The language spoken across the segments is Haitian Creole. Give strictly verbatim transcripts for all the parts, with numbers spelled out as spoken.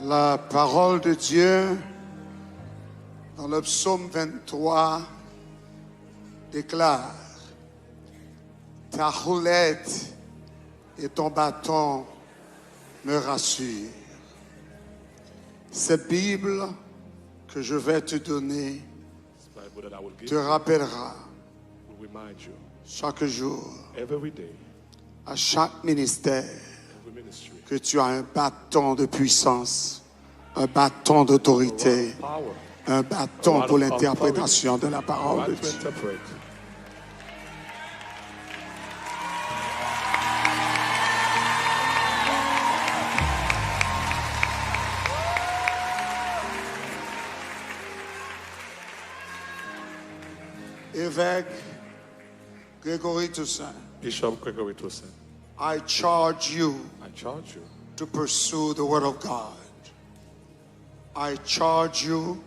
La parole de Dieu dans le psaume vingt-trois déclare, ta houlette et ton bâton me rassurent. Cette Bible que je vais te donner te rappellera chaque jour, à chaque ministère, que tu as un bâton de puissance, un bâton d'autorité, un bâton pour l'interprétation de la parole de Dieu. Évêque Gregory Toussaint, Bishop Gregory Toussaint, I charge you I charge you to pursue the word of God. I charge you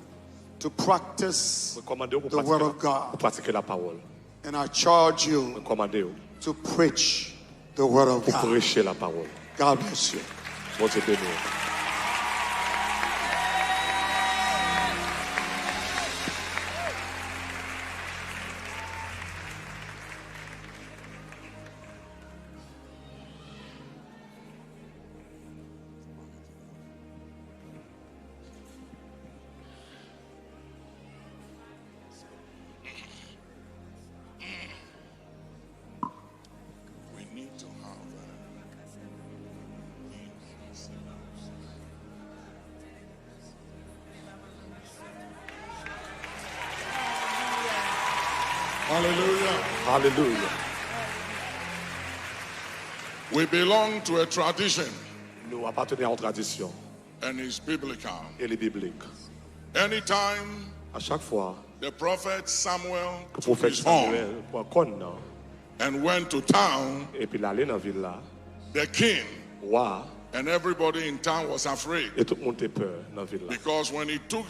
to practice Mwen kòmande w pou the word pratike, of God. Pou pratike lapawòl. And I charge you Mwen kòmande w to preach the word of God. Pou preche lapawòl. God bless you. Bondye beni w. We need to have, uh, Hallelujah. Hallelujah. We belong to a tradition. Nou apateni a yon tradisyon. And it's biblical. E li biblik. Anytime A chak fwa the prophet Samuel ke took pwofèt his horn Samuel pran kòn nan and went to town, epi l ale nan vil la, the king wa and everybody in town was afraid e tout moun te pè nan vil la. Because when he took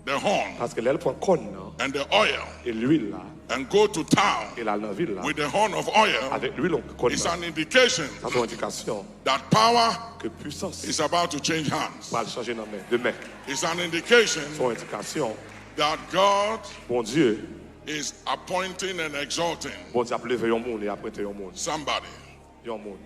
the horn Paske lè l pran kòn nan and the oil e lwil la and go to town e l al nan vil la with the horn of oil avèk lwil kòn is nan, an indication sa se yon endikasyon that power ke pwisans is about to change hands. Pral chanje nan men, de men. It's an indication Se yon endikasyon that God Bondye is appointing and exalting Bondye ap leve yon moun e ap mete yon moun. Somebody. Yon moun.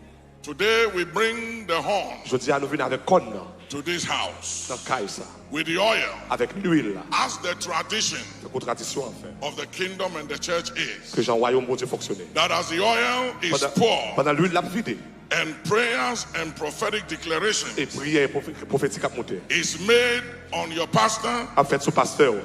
Today we bring the horn Jodi a nou vin avèk kòn nan to this house nan kay sa with the oil avèk lwil la. As the tradition Tankou tradisyon an fè. Of the kingdom and the church is Ke jan wayòm Bondye fonksyone. That as the oil is Pandan, poured pandan lwil la ap vide and prayers and prophetic declarations e priyè pwofe-, pwofetik ap monte is made on your pastor ap fèt sou pastè w.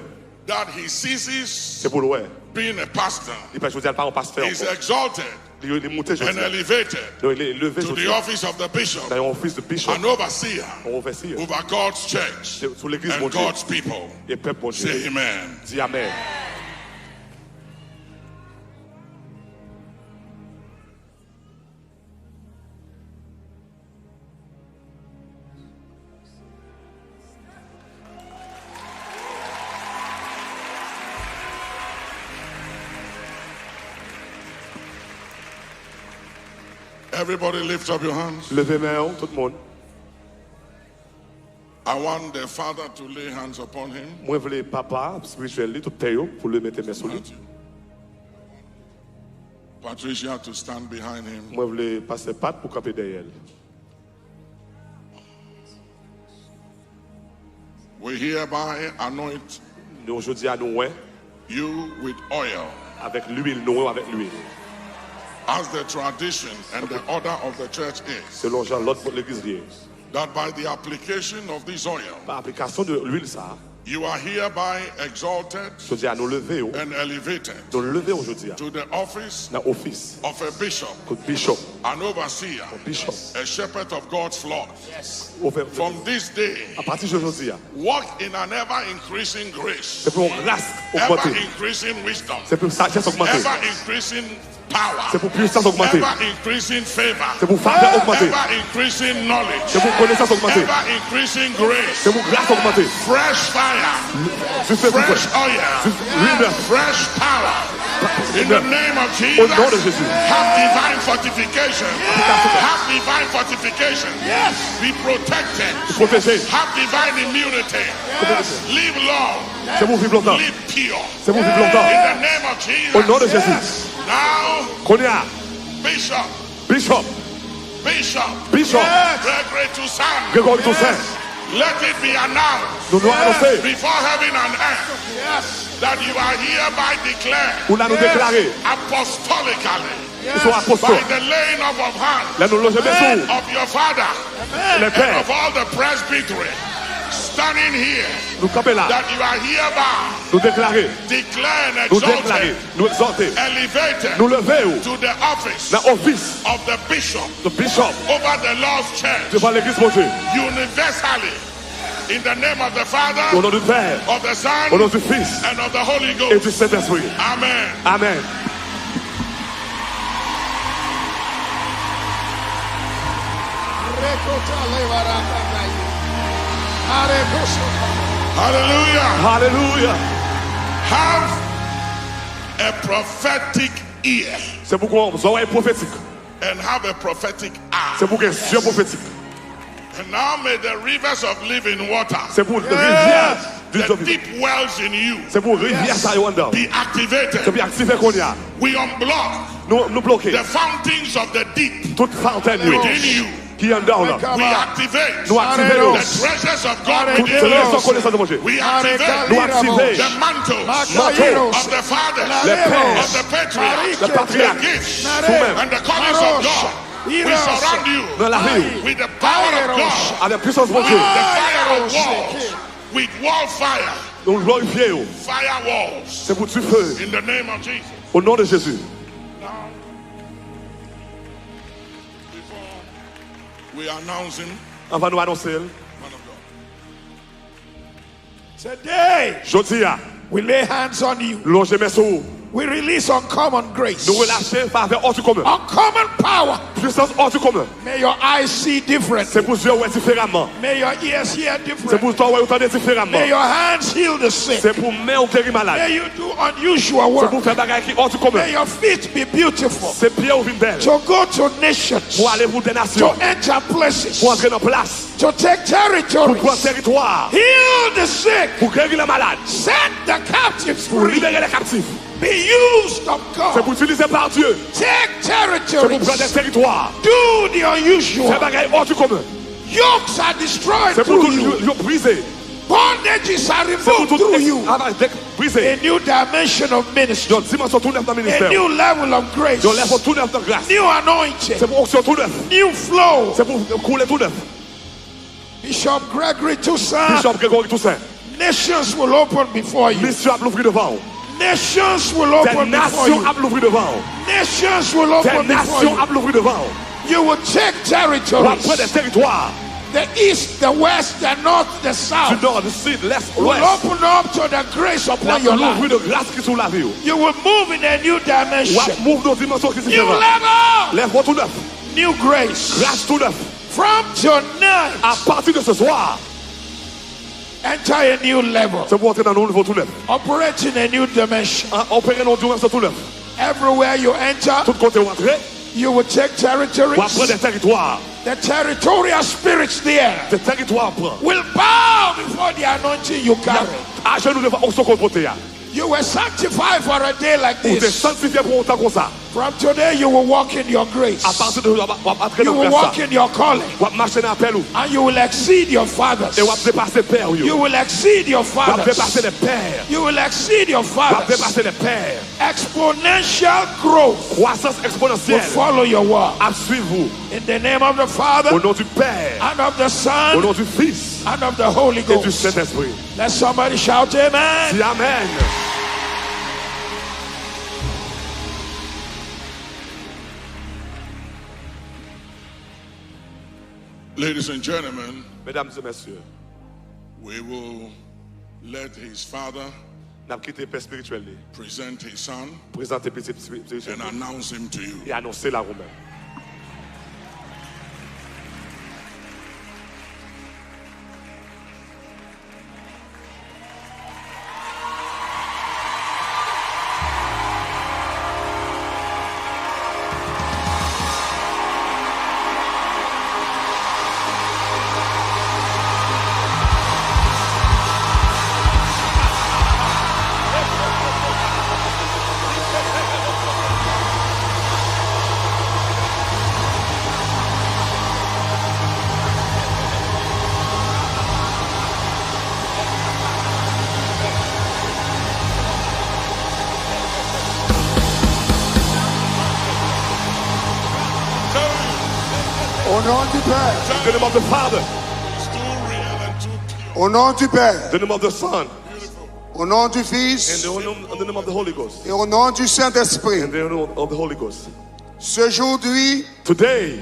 That he ceases Se pou l wè being a pastor. Li pa jodi a l pa yon pastè He's ankò. Exalted Li, li moute and jodi a. Elevated Li, li leve to jodi the a. Office of the bishop, Nan yon ofis de bishop. An overseer Yon overseer. Over God's church Se sou legliz and Bondye. God's people. E pèp Bondye. Say amen. Di amèn. Everybody lift up your hands. Leve men w, tout moun. I want the father to lay hands upon him. Mwen vle papa espirityèl li, tout pè yo, pou li mete men sou li. Patricia to stand behind him. Mwen vle pastè Pat pou kanpe dèyè l. We hereby anoint Nou, jodi a, nou wè you with oil avèk lwil, nou wè w avèk lwil. As the tradition and the order of the church is, Selon jan lòd legliz li ye. That by the application of this oil, Pa aplikasyon de lwil sa a, you are hereby exalted Jodi a, nou leve w. And elevated Nou leve w jodi a. To the office Nan ofis. Of a bishop, Kot bishop. An overseer, Kot bishop. A shepherd of God's flock. Ou fè From this day, Apati de jodi a. Walk in an ever increasing grace. Se pou yon gras Ever ogmante. Increasing wisdom. Se pou sajès ogmante. Ever increasing power. Se pou pwisans ogmante. Ever increasing favor. Se pou favè ogmante. Ever increasing knowledge. Se pou konesans ogmante. Ever increasing grace. Se pou gras ogmante. Fresh fire. Jis Fresh oil. Jis lwil nèf. Fresh power. In the name of Jesus, au nom de Jésus, have divine fortification. Have divine fortification. Yes. Be protected. Protégé. Have divine immunity. Yes. Live long. C'est pour vivre longtemps. Live pure. C'est pour vivre longtemps. In the name of Jesus. Au nom de Jésus. Now, kounye a, Bishop, Bishop, Bishop, Bishop, Gregory Toussaint, Gregory Toussaint, let it be announced, nou, nou anonse, before heaven and earth, that you are hereby declared, ou la nou deklare, apostolically, ou se apostol, by the laying of, of hands, lè nou loje men sou, of your father, le père, and of all the presbytery standing here, nou kanpe la, that you are hereby, nou deklare, declared and, nou deklare, exalted, nou egzòlte, elevated, nou leve w, to the office, nan ofis, of the bishop, the bishop, over the Lord's church, devan legliz Bondye, universally, in the name of the Father, au nom du Père, of the Son, au nom du Fils, and of the Holy Ghost, et du Saint-Esprit. Amen. Amen. Hallelujah. Hallelujah. Have a prophetic ear. Se pou gen zòrèy pwofetik. And have a prophetic eye. Se pou gen zye pwofetik. And now may the rivers of living water, se pou rivyè, yes, the deep wells in you, se pou rivyè sa yo anndan, be activated. Se pou aktive kounye a. We unblock, nou, nou bloke, the fountains of the deep, tout fontèn yo, within you, ki anndan w lan. We activate, nou aktive yo, the treasures of God, tout within you, trezò konesans Bondye. We activate, nou aktive, the mantles, manto, of the fathers, le pè, of the patriarchs, le patriyach, the gifts, ou menm, and the callings of God. We surround you, nan lavi w, with the power of God, avèk pisans Bondye, the fire of walls, with wall fire, nou glorifye yo, fire walls, se pou dife, in the name of Jesus. Au nom de Jésus. Now, before we announce him, anvan nou anonse l, man of God, today, jodi a, we lay hands on you. Lonje men sou ou. We release uncommon grace. Nou relache favè hors du commun. Uncommon power. Pwisans hors du commun. May your eyes see differently. Se pou zye w wè diferaman. May your ears hear differently. Se pou zòrèy ou tande diferaman. May your hands heal the sick. Se pou men w geri malad. May you do unusual work. Se pou w fè bagay ki hors du commun. May your feet be beautiful. Se pye w vin bèl. To go to nations. Pou ale pou de nasyon. To enter places. Pou antre nan plas. To take territories. Pou pran teritwa. Heal the sick. Pou geri lè malad. Set the captives free. Pou libere lè kaptif. Be used of God. Se pou itilize pa Dye. Take territories. Se pou pran de teritwa. Do the unusual. Fè bagay hors du commun. Yokes are destroyed through you. Se pou tout yo, yo brize. Bondages are removed through you. Se pou tout esklavaj brize. A new dimension of ministry. Yon dimansyon tou nèf nan ministè. A new level of grace. Yon level tou nèf nan gras. New anointing. Se pou onksyon tou nèf. New flow. Se pou koule tou nèf. Bishop Gregory Toussaint. Bishop Gregory Toussaint. Nations will open before you. Misyon ap louvri devan w. Nations will open before you. Des nations ap louvri devan w. Nations will open before you. Des nations ap louvri devan w. You will take territories. W ap pran de teritwa. The east, the west, the north, the south. Du nord, du sud, l'est, l'ouest. Will open up to the grace upon your life. L ap louvri de gras ki sou lavi w. You will move in a new dimension. W ap move nan dimansyon ki diferan. New level. Level tou nèf. New grace. Gras tou nèf. From tonight, apati de ce soir, enter a new level. Se pou antre nan yon nivo tou nèf. Operate in a new dimension. An, opere nan yon dimansyon tou nèf. Everywhere you enter, tout kote w antre, you will take territories. W ap pran de teritwa. The territorial spirits there, de teritwa w ap pran, will bow before the anointing you carry. Y ap ajenou devan onksyon ke w pote a. You were sanctified for a day like this. Ou te sanktifye pou yon tan konsa. From today, you will walk in your grace. Apati de jodi a, w ap, w ap antre nan gras la. You will walk in your calling. W ap mache nan apèl ou. And you will exceed your fathers. E w ap depase pè w yo. You will exceed your fathers. W ap depase lè pè. You will exceed your fathers. W ap depase lè pè. Exponential growth, kwasans eksponansyèl, will follow your walk. Ap swiv ou. In the name of the Father, au nom du Père, and of the Son, au nom du Fils, and of the Holy Ghost, et du Saint-Esprit. Let somebody shout amen. Di amèn. Ladies and gentlemen, mesdames et messieurs, we will let his father, n ap kite pè espirityèl li, present his son, prezante pitit espirityèl li, and announce him to you, e anonse l a ou menm. Au nom du Père. In the name of the Father. Au nom du Père. In the name of the Son. Au nom du Fils. And the, in the name of the Holy Ghost. Et au nom du Saint-Esprit. And the name of the Holy Ghost. Aujourd'hui, today,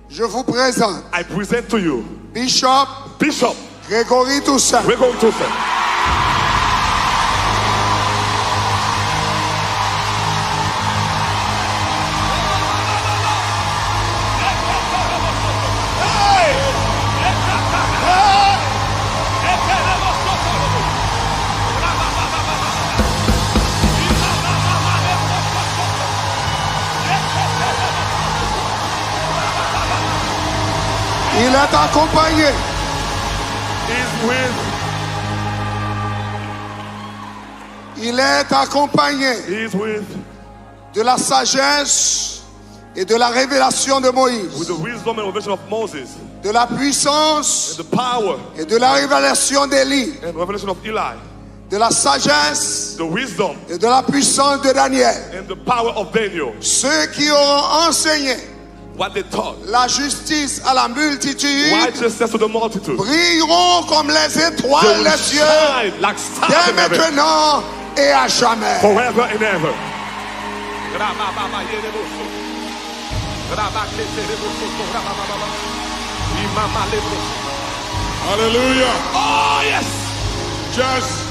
je vous présente, I present to you, Bishop, Bishop, Grégory Toussaint. Grégory Toussaint. Il est accompagné. He's with. Il est accompagné. He's with. De la sagesse et de la révélation de Moïse. With the wisdom and revelation of Moses. De la puissance. And the power. Et de la révélation d'Élie. And revelation of Eli. De la sagesse. The wisdom. Et de la puissance de Daniel. And the power of Daniel. Ceux qui auront enseigné. What they taught. La justice à la multitude. Righteousness to the multitude. Brilleront comme les étoiles des cieux. They will shine like stars in heaven. Dès maintenant et à jamais. Forever and ever. Hallelujah. Oh, yes. Just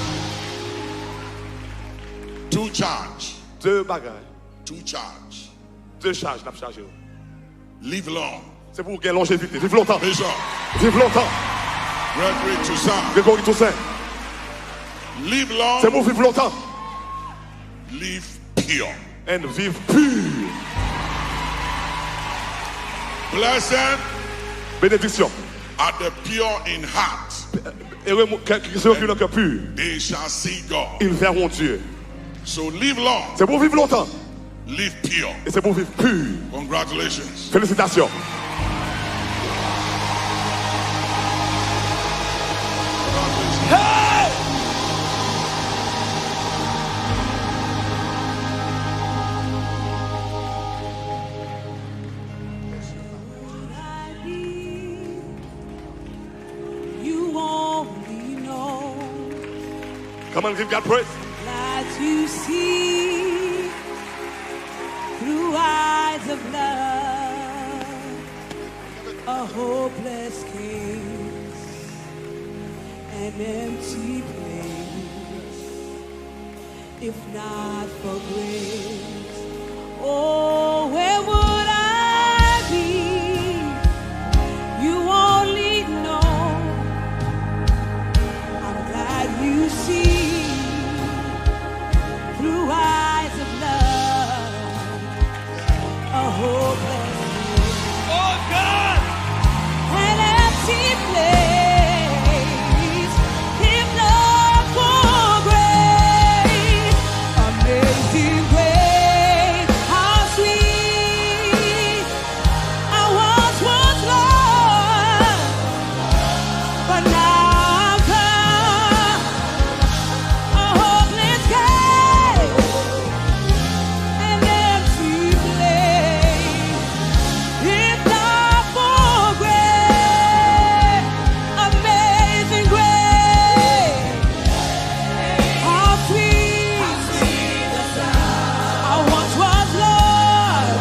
two charge. De bagay. Two charge. De chaj n ap chaje yo. Live long. Se pou w gen lonjevite. Viv lontan. Viv lontan. Grégory Toussaint. Grégory Toussaint. Live long. Se pou w viv lontan. Live pure. And viv pur. Blessed. Benediksyon. Are the pure in heart. Ere moun ki gen yon kè pur. They shall see God. Ils verront Dieu. So live long. Se pou w viv lontan. Live pure. E se pou w viv pur. Congratulations. Felisitasyon. You only know. Come on, give God praise. That you see through eyes of love, a hopeless case, an empty place. If not for grace, oh, where would I be? You only know. I'm glad you see through eyes of love. A hopeless place. Oh God! An empty place. If not for grace, amazing grace, how sweet. I once was lost, but now I'm found. A hopeless case, an empty place. If not for grace, amazing grace, how sweet. I once was lost.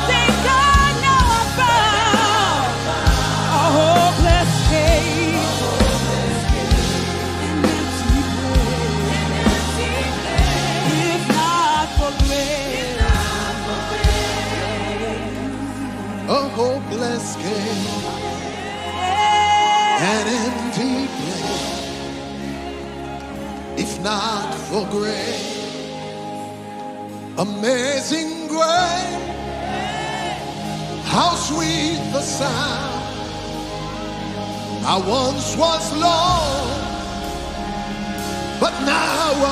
Thank God now I'm found. A hopeless case. An empty place. If not for grace. A hopeless case. An empty place. If not for grace. Amazing grace, how sweet the sound. I once was lost, but now